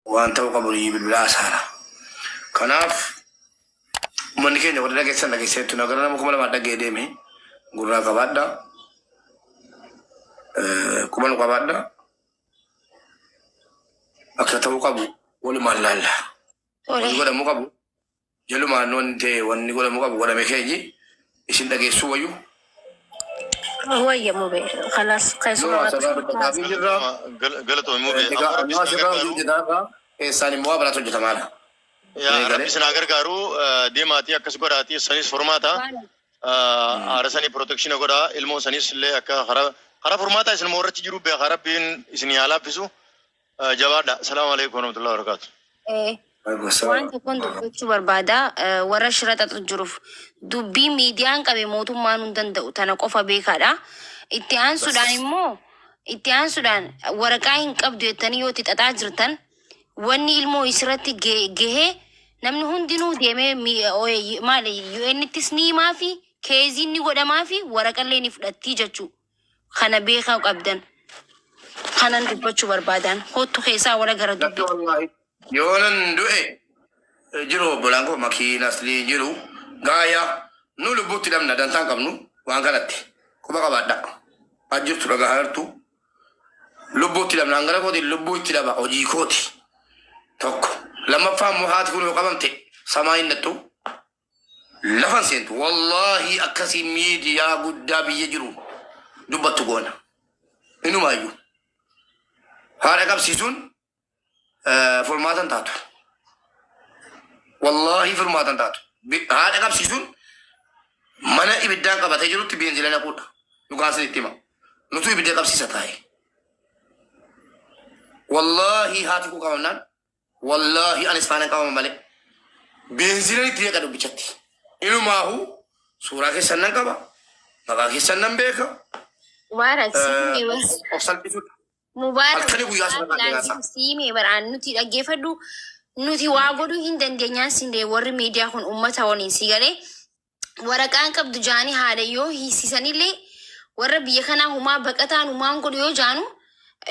Waan ta'uu qabu ni bilbilaa saara. Kanaaf uummanni keenya warri dhageessan dhageesseettu nagara nama 2000 dhagee deeme gurraa qabaadha. Quba nu qabaadha. Akka ta'uu qabu walumaan laalla. Wanni godhamuu qabu jalumaan wanni ta'e wanni godhamuu qabu godhame keenyi isin dhageessuu wayyu. Wayya mube. Kalas Nu keessuma asirraa dubbataafii jirra. Galatoomi mube. Egaa Amma Rabbi nu isin haa asirraa hojii gargaaru. hojjetaa irraa keessaan immoo waa biraatu hojjetamaadha. Yaa Eegalee. Rabbi isin haa gargaaru. Deemaatii akkas godhaatii sanis furmaata. Haadha sanii protection godhaa. Ilmoo sanis illee akka karaa karaa furmaataa isin moorrachi jiru beekaa Rabbiin isin haa laaffisu. Jabaadha. Salaamu alaikum warahmatullahi wabarakatuh. Waan tokkoon dubbachuu barbaada warra shira xaxu jiruuf dubbii miidiyaan qabe mootummaan hin danda'u tana qofa beekaadha. Itti aansuudhaan immoo itti aansuudhaan waraqaa hin qabdu jettanii yoo itti xaxaa jirtan wanni ilmoo isirratti gahee namni hundinuu deemee maali UN'ttis ni himaa fi keeziin ni godhamaa fi waraqallee ni fudhattii jechuu. Kana beekaa qabdan. Kanan dubbachuu barbaadan. Kottu keessaa wala gara Lakki dubbii. wallaahi yoonan du'e jiru obbolaan koo makiin aslii jiru gaaya nu lubbuutti dhabna dantaan qabnu waan kanatti quba qabaadha. Ajjirtu dhagahaa jirtu lubbuutti dhabna hangana kootiin lubbuu itti dhaba hojii kooti tokko lammaffaa immoo haati kun yoo qabamte samaa hin dhattu Lafan seentu wallaahi akkasii miidiyaa guddaa biyya jiru dubbattu goona. Inumaayyuu haadha qabsiisuun furmaata hin taatu. Wallaahi furmaata hin taatu. Haadha qabsiisuun mana ibiddaan qabatee jirutti beenzila naquudha. Dhugaan isinitti hima. Nutu ibidda qabsiisa taa'e. Wallaahi haati koo qabamnaan Wallaahi anis faana qabama malee. Beenzinan itti neqa dubbichatti. Inumaahu suuraa keessan nan qaba. Maqaa keessan nan beeka. Mubaarak siimee bar. Of salphisuudha. Mubaarak Halkanii guyyaa sana kan laazim siimee bar aan nuti dhaggeeffadhu nuti waa godhuu hin dandeenyaan siin dee warri miidiyaa kun ummata waliin si galee waraqaan qabdu jaanii haadha yoo hiisisanillee warra biyya kanaa humaa baqataan humaan godhu yoo jaanu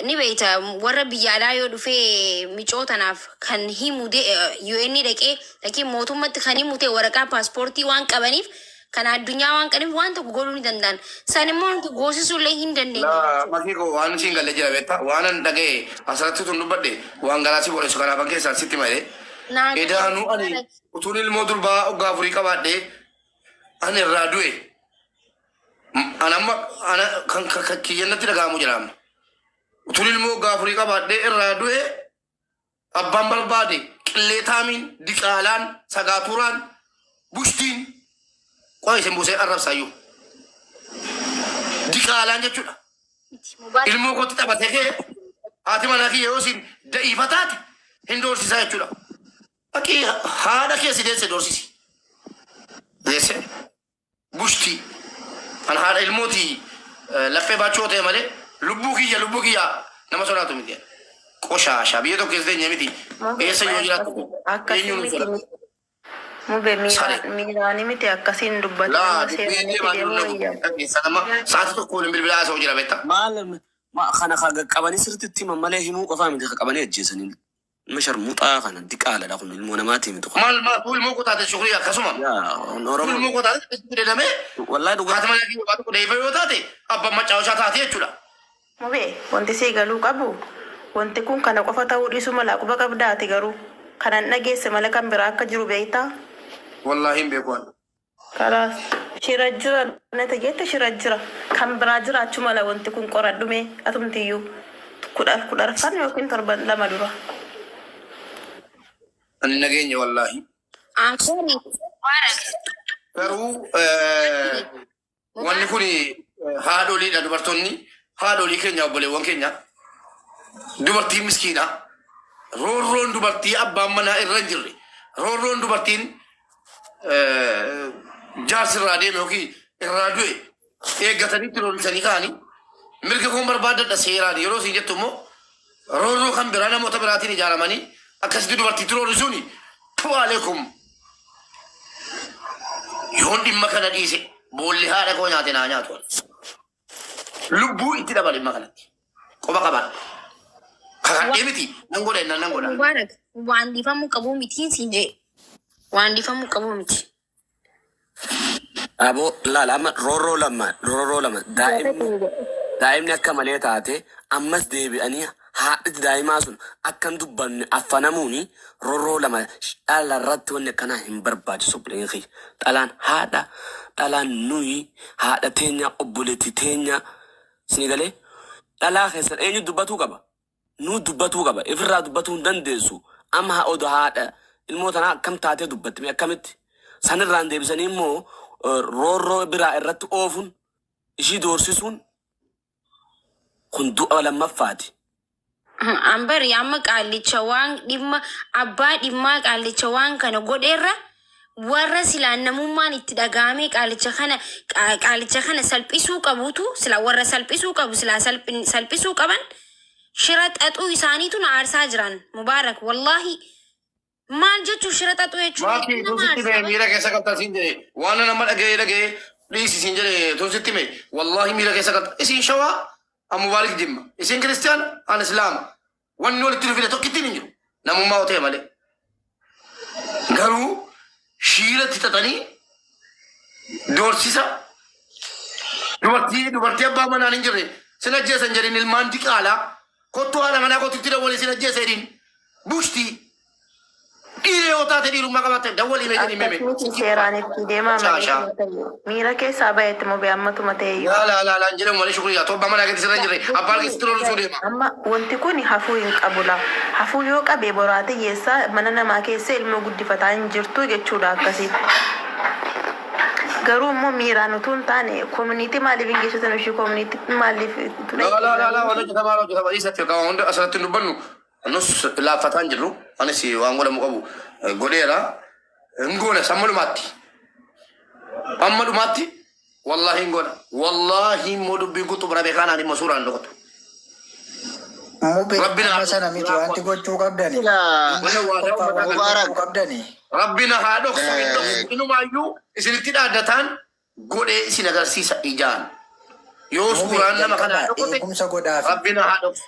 ni beekta warra biyya alaa yoo dhufee micoo tanaaf kan himu UN dhaqee mootummatti kan himu ta'e waraqaa paaspoortii waan qabaniif kan addunyaa waan qabaniif waan tokko godhuu ni danda'an. San immoo nuti goosisuu illee hin dandeenye Laa jechuudha. makii koo waan siin galle jira beektaa waan an dhaga'e asirratti tun dubbadhe waan garaa si boreessu kanaafan keessaan sitti malee Naa galee edaanuu ani Mubaarak. Utuun ilmoo durbaa waggaa afurii qabaadhee ani irraa du'e an amma ana kan kan kan kiyya natti dhaga'amu jira amma. Utuun ilmoo waggaa afurii qabaadhee irraa du'e abbaan barbaade qilleetaamiin diqaalaan sagaaturaan bushtiin qo'a isin buusee arrabsaayyuu. Diqaalaan jechuudha. Miti Mubaarak. Ilmoo kootti taphatee kee haati manaa kiyya yoo isin da'iifa taate hin doorsisaa jechuudha. Dhaqii haadha kee si deesse doorsisi. Deesse bushtii. An haadha ilmooti laphee baachuu ta'e malee lubbuu kiyya lubbuu kiyya nama sodaatu miti. Qoshaasha biyya tokko keessa teenye miti. Mube Eessa yoo jiraattu akkasii eenyuun miti sodaatu. mube Sare. miiraani miti akkasiin dubbatin Laa amma dubbii seeraan itti deemaa jiru deemuu na wayya. dhageessa nama sa'aatii tokko waliin bilbilaa haasa'u jira beektaa. Maal ma kana ka qaqqabanii sirriitti itti himan malee himuu qofaa miti ka qabanii ajjeesanii. Ilma sharmuxaa kana diqaaladha kun ilmoo namaati miti kun. Maal maal tuu ilmoo koo taate shukrii akkasuma. Yaa on Tuu Oromoo ilmoo koo taate itti fidadamee wallahi dhugaa haati manaa kiyya waa tokko deebifa yoo taate abbaan maccaawashaa taate jechuudha. Mube wanti sii galuu qabu wanti kun kana qofa ta'uu dhiisuu mala quba qabdaa ati garuu kanan dhageesse male kan biraa akka jiru beektaa? Wallaahi hin beeku ani. Kalaas shira jira nati jette shira jira kan biraa jiraachu mala wanti kun qoradhu mee atumtiyyuu kudha kudha arfan yookiin torban lama dura. Ani nageenya wallaahi. I'm sorry. Mubarak. Garuu wanni kun haadholiidha dubartoonni haadholii keenya obboleewwan keenya dubartiin miskiina roorroon dubartii abbaan manaa irra hin jirre roorroon dubartiin jaarsi irraa deeme yookiin irraa du'e eeggatanii itti roorrisanii ka'anii mirga koon barbaaddadha seeraan yeroo isin jettu immoo roorroo kan biraa namoota biraatiin ijaaramanii akkasitti dubartiitti roorrisuuni tu'aleekum yoon dhimma kana dhiise boolli haadha koo nyaate naa nyaatu. Lubbuu itti dhaba dhimma kanatti. Quba qabaadha. Kakadhee miti nan godha jennaan nan godha. Mubaarak waan dhiifamuu qabu mitiin siin jee. Waan dhiifamuu qabu miti. Aboo laala amma roorroo lama roorroo lama daa'imni daa'imni akka malee taate ammas deebi'anii haadhi daa'imaa sun akka hin dubbanne affanamuuni roorroo lama dhala irratti wanni akkanaa hin barbaachisu obboleen kiyya. Dhalaan haadha dhalaan nuyi haadha teenya obboleettii teenya isinii galee dhalaa keessan eenyu dubbatuu qaba. Nu dubbatuu qaba. Ifirraa dubbatuu hin dandeessu. Amma haa odoo haadha ilmoo tanaa akkam taatee dubbatti mee akkamitti? Sanirraan deebisanii immoo roorroo biraa irratti oofuun ishii doorsisuun kun du'a lammaffaati. An bari amma qaallicha waan dhimma abbaa dhimmaa qaallicha waan kana godheerra warra silaa namummaan itti dhaga'amee qaalicha kana qaalicha kana salphisuu qabutu sila warra salphisuu qabu silaa salphisuu qaban shira xaxuu isaaniitu na aarsaa jiran. Mubaarak, wallaahi maal jechuu shira xaxuu jechuun Maakii nama tun sitti aarsaa mee miira keessa qabta siin jedhe waan nama dhaga'ee dhaga'ee dhiisi siin jedhe tun sitti mee wallaahi miira keessa qabta isin shawaa an mubaarik jimma isin kiristiyaana an islaama wanni walitti nu fide tokkittiin hin jiru namummaa otee malee garuu shiiratti xaxanii doorsisa dubartii dubartii abbaa manaan hin jirre sin ajjeesan jedhin ilmaan diqaalaa kottuu haadha manaa kottitti dawwalii sin ajjeesa jedhin bushtii dhiira yoo taate dhiirummaa qabaatte dawwalii mee jedhin meme Akkasumatti seeraan itti deemaa malee Shaashaa. miira keessaa bahetti moo ammatuma ta'e iyyuu. Laa laa laa laan jedhamu malee shukriyaa too abbaa manaa keetti sirra hin jirre abbaan keessatti loluu deema. Amma wanti kun hafuu hin qabu la. Hafuu yoo qabe boraate hiyyeessaa mana namaa keessa ilmoo guddifataa hin jirtu jechuudha akkasitti. Garuu immoo miiraan utuu hin taane community maaliif hin geessisan ishii community maaliif Laa laa laa laa waan hojjetamaa hojjetama dhiisatti yookaan hunda asirratti hin dubbannu nus laaffataa hin jirru anis waan godhamu qabu godheera hin goona samma dhumaatti amma dhumaatti wallaahi hin goona wallaahi immoo dubbiin kun xumurame kanaan immoo suuraan dhokatu. Mube Rabbi na amma sana miti wanti gochuu qabdani. Silaa Wanna waadaa Qofa uummataa waan kan Mubaarak. gochuu qabdani. Rabbi na haa dhoksu hin dhoksu inumaayyuu isinitti dhaaddataan godhee isin agarsiisa ijaan. Yoo Mube suuraan nama kanaa jalqaba dhokote eegumsa godhaafi. Rabbi na haa dhoksu.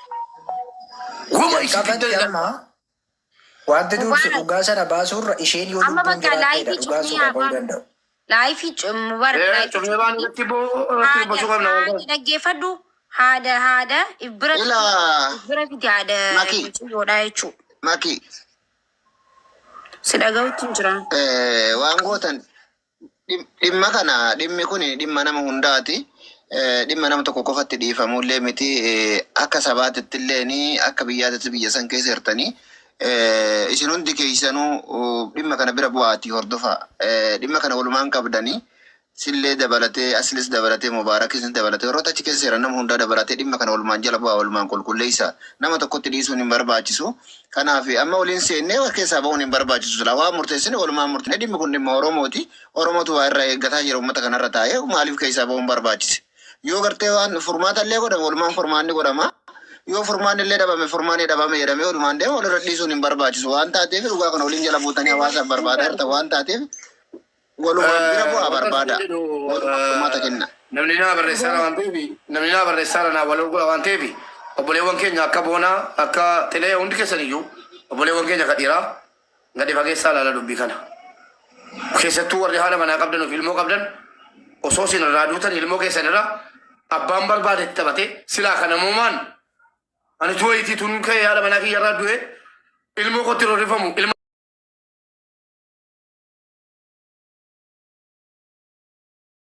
Guma isitti Jalqabatti dalila. amma wanti dursi Mubaarak dhugaa sana baasuurra isheen yoo amma lubbuun bakka jiraatteedha laayifii dhugaa cufnee suura haa ba'uu baanu. danda'u. Laayifii Mubaarak laayifii Cufnee baan cufnee irratti boo irratti haadha dubbachuu qabna. haadha dhaggeeffadhu haadha haadha if bira fidi Ilaa if bira fidi haadha Maki mucayyoodha jechuudha. Maki Si dhaga'utti hin jiran. waan gootan dhimma kana dhimmi kun dhimma nama hundaati. Dhimma nama tokko qofatti dhiifamullee miti. Akka sabaatitti illee ni akka biyyaatitti biyya san keessa jirtanii. Isin hundi keessanuu dhimma kana bira bu'aatii hordofaa. Dhimma kana walumaan qabdanii sillee dabalatee aslis dabalatee mubaarakis dabalatee warroota achi keessa jiran nama hundaa dabalatee dhimma kana walumaan jala bu'aa walumaan qulqulleessa. Nama tokkotti dhiisuun hin barbaachisu. Kanaaf amma waliin seennee wal keessaa bahuun hin barbaachisu. Silaa waan murteessine walumaan murteessine dhimmi kun dhimma Oromooti. Oromootu waa irraa eeggataa jira uummata kanarra taa'ee maaliif keessaa bahuun barbaachise? Yoo gartee waan furmaata illee godhame walumaan furmaanni godhama. Yoo furmaanni illee dhabame furmaanni dhabame jedhamee walumaan deema walirra dhiisuun hin barbaachisu. Waan taateef dhugaa kana waliin jala buutanii hawaasaaf barbaadaa jirta waan taateef walumaan bira bu'aa barbaada. Walumaan furmaata kenna. Namni naa barreessaara waan ta'eef namni naa barreessaara naa wal godha waan ta'eef obboleewwan keenya akka boonaa akka xilee hundi keessan iyyuu obboleewwan keenya ka dhiiraa gadi fageessaa ilaala dubbii kana. Keessattuu warri haadha manaa qabdan fi ilmoo qabdan osoo isin irraa duutan ilmoo keessan irraa abbaan barbaade itti taphatee silaa kana moomaan ani tuwayitii tun ka'ee haadha manaa kiyya irraa du'e ilmoo kootti roorrifamu ilma.